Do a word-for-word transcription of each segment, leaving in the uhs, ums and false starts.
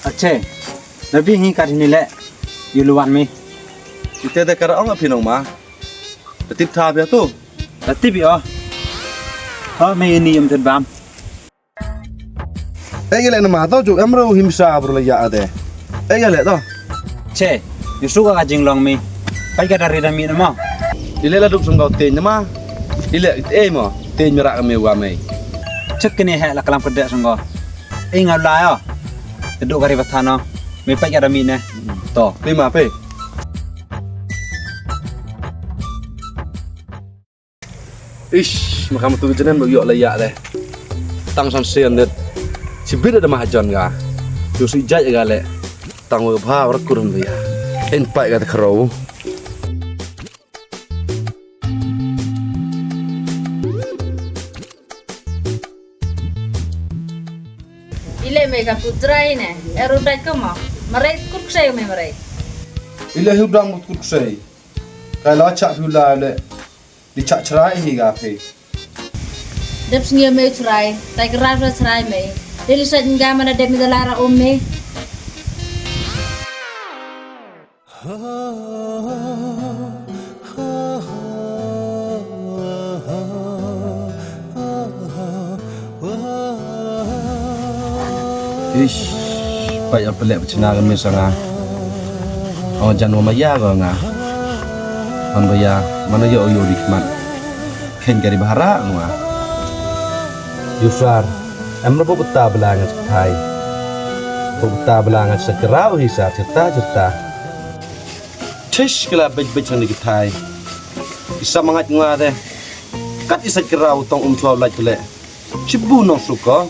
Ache, nabi hi kat hini le, yu luwan mi. Ite de kara ong a phi nong ma. Da tip tha phi tu. Da tip yo. Ha, me ini em tet bam. Eh, ya le nama to ju em ro him sa bro la ya de. Eh, ya le to. Che, yu su ka jinglong mi. Pai ka dari da mi nama. Ile la duk sung kau ten nama. Ile eh mo, ten mi ra ka me wa me. Chek kini he la kalam kede sung kau. Ei, nga u lai o. Te du kari bathan o. Me pait ka da mi ne. To. Pe ma pe. Ish, ma kam tu jenen ba yoh la ya le. Tang san sen det. Si bit da ma hajan ga. Yo si jai ga le. Tang wa bha wa kur hum ya. En pait ka te khro. Ile me ka pu trai ne, e ru dai ka mo, marai kut ksai me marai. Ile hu dang mut kut ksai. Kai la chak hu la le, di chak chrai hi ga phi. Dep sngi me chrai, tai ka ra chrai me. Deli sa nga mana dep mi da la ra um me. Ish, pait ya pelek pechina kami sanga. Ong jan wa maya ko nga. Man baya, mana yo yo di khmat. Khen kari bahara nga. Yusar, em na bo beta bela nga thai. Bo beta bela nga sa kerau hi sa cerita cerita. Tish kala bej bej sang ni ki thai. Isa mangat nga de. Kat isa kerau tong um chwa lait kele. Chibu nong suko.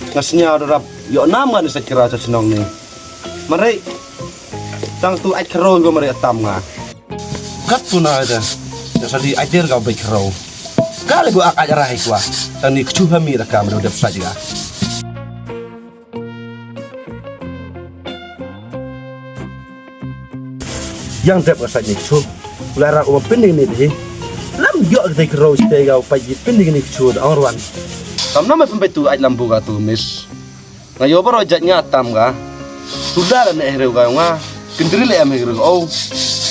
Nga snya darap yo nam nga ni sa kerau cha chnong ni. Marai. Tang tu ait kerau ko marai atam nga. Kat tu na de. Ya sadi ait der ka bej kerau. Kale bu ak ait rai kwa. Tang ni kchu hami rakam ro dep sa jiga. Yang dep ka sait ni chu. Kula ra u pin ni ni hi. Lam yo ka dei kro ste ga u pa ji pin ni ni chu da ong rwan. Tam na me pembe tu ai lam bu ka tu mis. Nga yo baro jat nga tam ga. Tu da ne hre ga nga. Kendri le em hre ga o.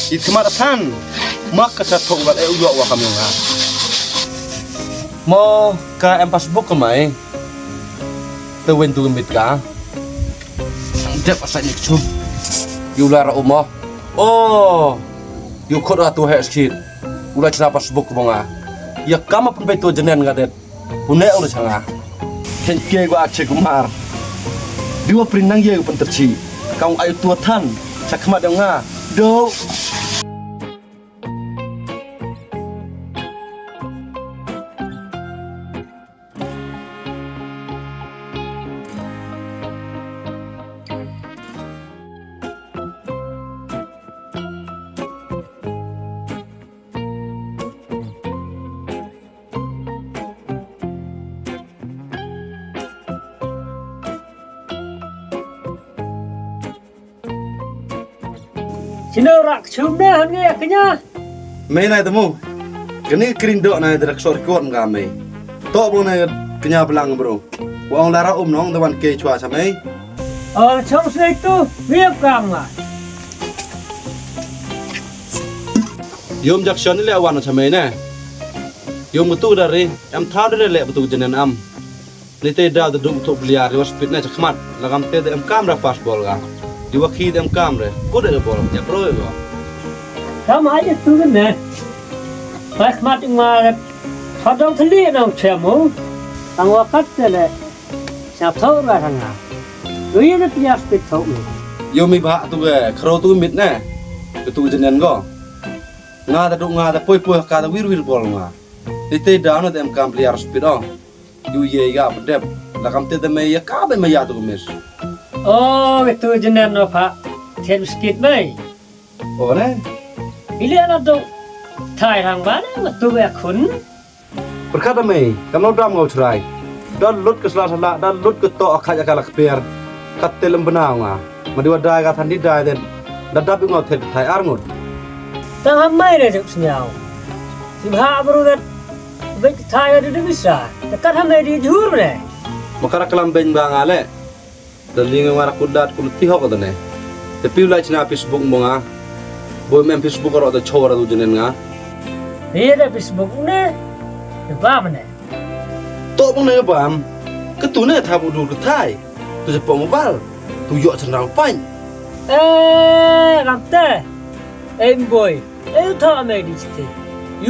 It khmat than. Mak ka sa thok ga e u yo wa kam nga. Mo ka em passbook ka mai. Te wen tu mit ka. Dep asai ni chu. Yu la ra uma. Oh. Yu khot ra tu he skit. U la chna passbook mo nga. Ya kam a pynbeit tu jenen nga det. U ne u la changa. Ken ke gua Akshay Kumar. Diwa prin nang ye u pynterchi. Ka u ai tu than. Sa khmat nga. Do. Chino rak chum ne han nge kanya. Mei nai tamu. Kani kring dok nai drak sor kot nga mei. Tok bang nai kanya belang bro. Wa ong lara um nong da wan ke chwa sa mei. Oh, chong snake tu. Wiap kam nga. Yom jak shon ni le wan sa mei ne. Yom tu dari. Em thau dari le betu jenen am. Ni te da da duk thuk bliar, iwa speed na chakmat. Lagam te da em kam ra pass ball ga. Iwa khi da em kam re. Ku da ball, ya pro ga. Kam ai tu ne. Pass mat ma. Hadong thli nong chemu. Tang wa kat te le. Sa thau ra thanga. Ui da pia speed thau. Yo mi ba tu ga, khro tu mit ne. Tu jenen go. Nga da duk nga da poi poi ka da wir wir ball nga. Ni te da na da em kam bliar speed o. Yu ye ya pdep. La kam te da me ya ka ba me ya tu mes. Oh, itu jenen no pha. Ten skit bai. Oh ne. Ile na do. Thai hang ba ne, tu ba khun. Pyrkhat a mei, kam no dam ngau chrai. Da lut ka sla sla, da lut ka to a khaj a ka la kper. Kat te lem bna nga. Ma di wa dai ka than di dai den. Da dap ngau thet thai ar ngut. Tang ha mei ne juk sniaw. Si bha bru dat. Bek thai ka di di bisa. Kat ha mei di jhur ne. Ma kara kalam ben ba nga le. Da li nga ngara kudat kul ti hok da ne. Te piu lai chna Facebook mo nga. Boi mem Facebook ro da chora du jenen nga. Ni da Facebook ne. Te bam ne. To bang ne bam. Ka tu ne tha bu dur ka thai. Tu je po mobile. Tu yo chan rau pan. Eh, kam te. Em boi. Eu thoh a mei di chithi.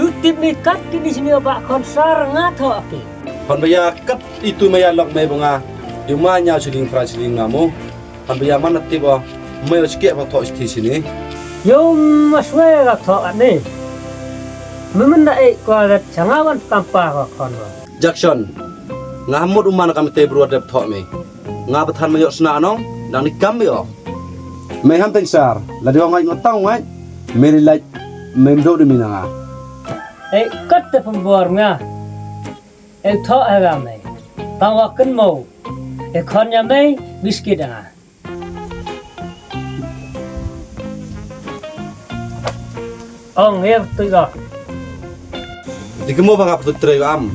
U tip mi kat ki ni sini ba khon sar nga thoh a ki. Hon baya kat itu maya lok mei ba nga. Yu ma nya chiling pra chiling nga mo. Hon baya man a tip o. Mei o chike ba thoh chithi sini. Yu ma swe ga thoh a ni. Memen da e kwa ga changa wan kampa ga khon wa. Jackson. Nga hamut u man kam te bru dep thoh mei. Nga ba than ma yoh sna nong, dang ni kam mi o. Mei ham teng sar, la di wa ngai ngo tang ngai, meri lai, mem do di mi na nga. Ei, kat te pembor nga. Ei, thoh ha ga mei. Tang wa ken mo. Ei, khon ya mei, biskit nga. Ong, ya, tu ga. Di kemo ba ka tu tre am.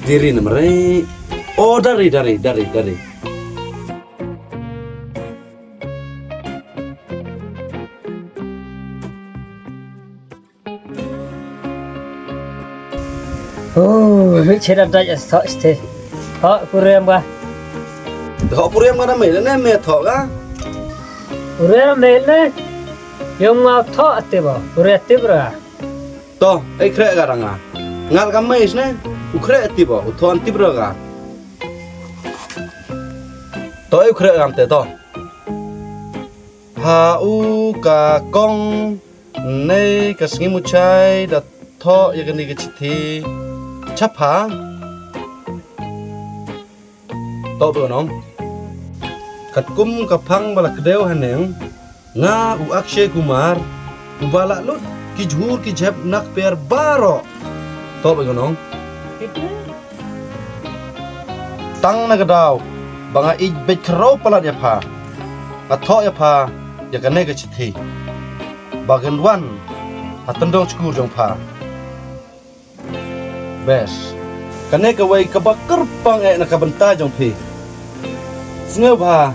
Diri na meri. Oh, dari, dari, dari, dari. Oh, mi chera dai as thoh sthe. Thoh purem ga. Thoh purem ga na mei ne me thoh ga. Purem mei ne. Yong ma thoh ati ba. Pure ati bra. To, ei khreh ga ranga. Ngal ka mei sne. U khreh ati ba. U thoh ati bra ga. To, ei khreh ga am te to. Ha u ka kong ne ka sngi muchai da thoh ya kani ka chithi. Chapha. Toh ba nong. Katkum ka phang ba la kdew haneng. Nga u Akshay Kumar. U ba la lut ki jhur ki jhep nak per baro. Toh ba nong. Tang na ka daw ba nga ij beit khraw palat ya pha. Nga thoh ya pha ya kane ka chithi. Ba gan wan ha tyndong chkur jong pha. Bes. Kane ka wei ka ba kyrpang eh na ka bynta jong phi. Sngewbha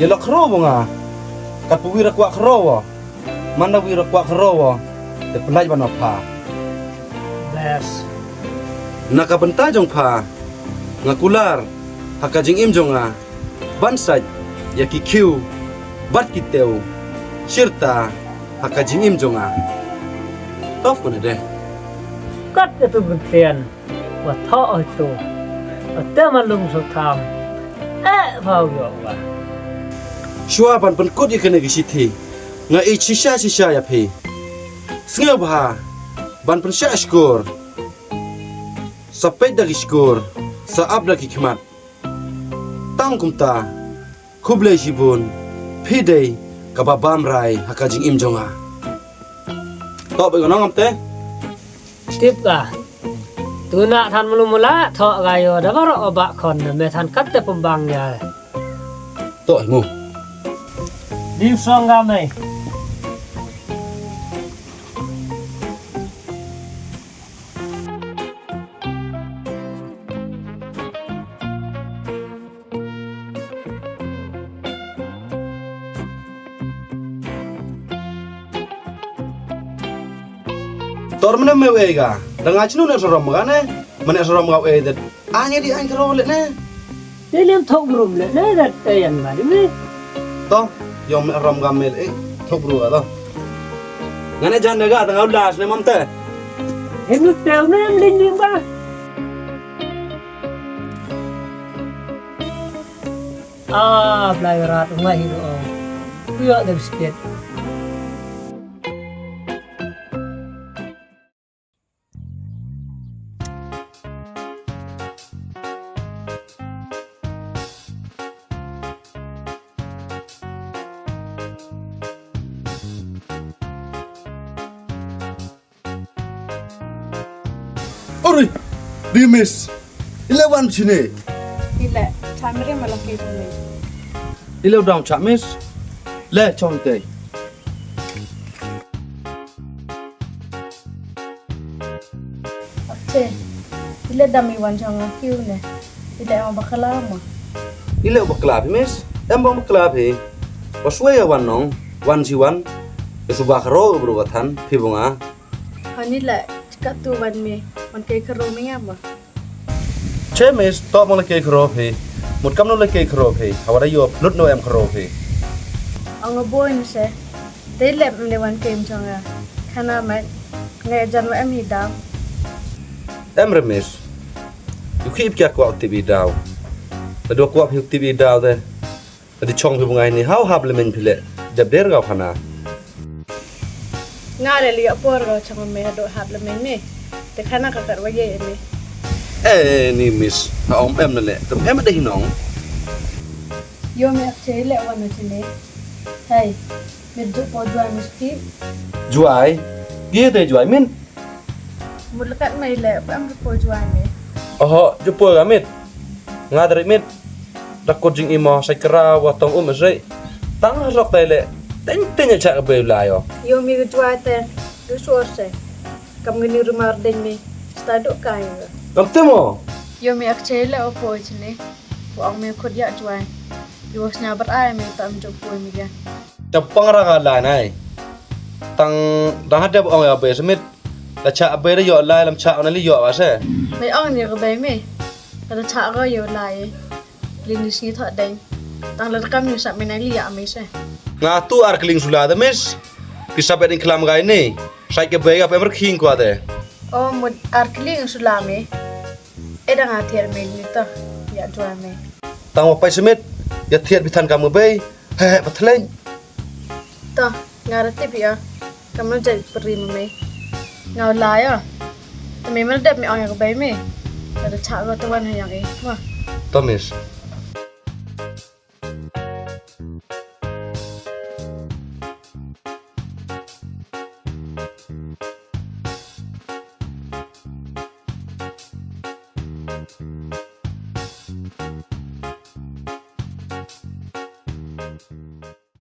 ya la khraw wa nga. Kat pu wi ra kwah khraw wa. Man da wi ra kwah khraw wa, te pynlait wa na pha. Bes. Na ka bynta jong pha, nga kular ha ka jingim jong nga ban sait ya ki khiew bad ki tew chirta ha ka jingim jong nga. Tof ko ne de. Kat ka tu byntian. Wa thoh oi tu. Wa te ma lung so tham. Eh, phau yoh wa. Shuwa ban pynkut ya kane ka chithi. Nga ij shisha shisha ya phi. Sngewbha ban pynshah shkur. Sa peit da ki shkur. Sa ap da ki khmat. Tang kumta. Khublei shibun, phi dei ka ba bam rai ha ka jingim jong nga. Toh ba nong am te? Tip ka. Tu na than mulu mula thoh ka yo da baroh o ba khon na me than kat te pembang ya. Toh mu. Di song ka me. Tor mene me wei ga, da nga chinu ne sorom ga ne, mene sorom ga wei det. Anya di an kro le ne. Te lem thok brum le ne, dat te yan ma di me. To, yong me rom ga mel e, thok bru ga to. Ngane jan ne ga, da nga ulas ne mam te. Hem lu te ne, em ling ling ba. Ah, play rat, ngai hi ro. Kuya de biscuit. Uri! Di miss. Ile wan chini. Ile, chamre malaki chini. Ile u dang cha miss. Le chong te. Ache, ile dam i wan chong a kiu ne. Ile em bakla ma. Ile bakla phi miss. Em bakla phi. Waswe ya wan nong, wan si wan. Esu bakro bru katan phi bunga. Hani le, chika tu wan me, wan kei karo me ya ma. Che miss, to mo le kei karo phi. Mut kam no le kei karo phi. Hawara yo plut no em karo phi. Ang boy ni se. Te le mne wan kei chong a. Khana mai. Ngai jan wa em hi daw. Em re miss. Yu ki ip kya kwah tip i daw. Te do kwah hi tip i daw te. Te di chong phi bungai ni hau hap le men phi le. Dep der gaw khana. Nga le li por gaw chong me do hap le men ni. Te khana ka kar wa ye me. Eh, ni miss. Ha om em na le. Te em de hi nong. Yo me ak che le wan na che le. Hey. Mit ju po juai miss ki. Juai? Ki te juai min? Mut lekat mai le, pa am ju po juai me. Oho, ju po ga mit. Nga dari mit. Da ko jing imo sai kra wa tong um re. Tang rok tai le. Teng teng cha ka be la yo. Yo mi juai te. Du suor se. Kam ngini rumar deng mi. Sta du kai. Kam te mo. Yo mi ak che le o po chini. Wa ong me khut ya juai. Yo snya bar ai me tam ju po mi ya. Te pang ra ka lai nai. Tang, tang hade ong ya be smit. La cha be yo lai lam cha na li yo wa se. Me ong ni ko be me. La cha ko yo lai. Li ni sni tho deng. Tang la kam ni sa me na li ya me se. Nga tu ar kling sula de miss. Ki sa be ding klam gai ni. Sai ke be ya pe mer king kwa de. O mut ar kling sula me. E dang a thier me ni to, ya juai me. Tang wa pai smit, ya thier bithan ka mo bei, he he pathleng. To, nga ra tip ya, ka mo jai peri mo me. Nga la ya, te me mer dep me ong ya ka bei me. Ka da cha ka te wan ha yang e, wa. To miss.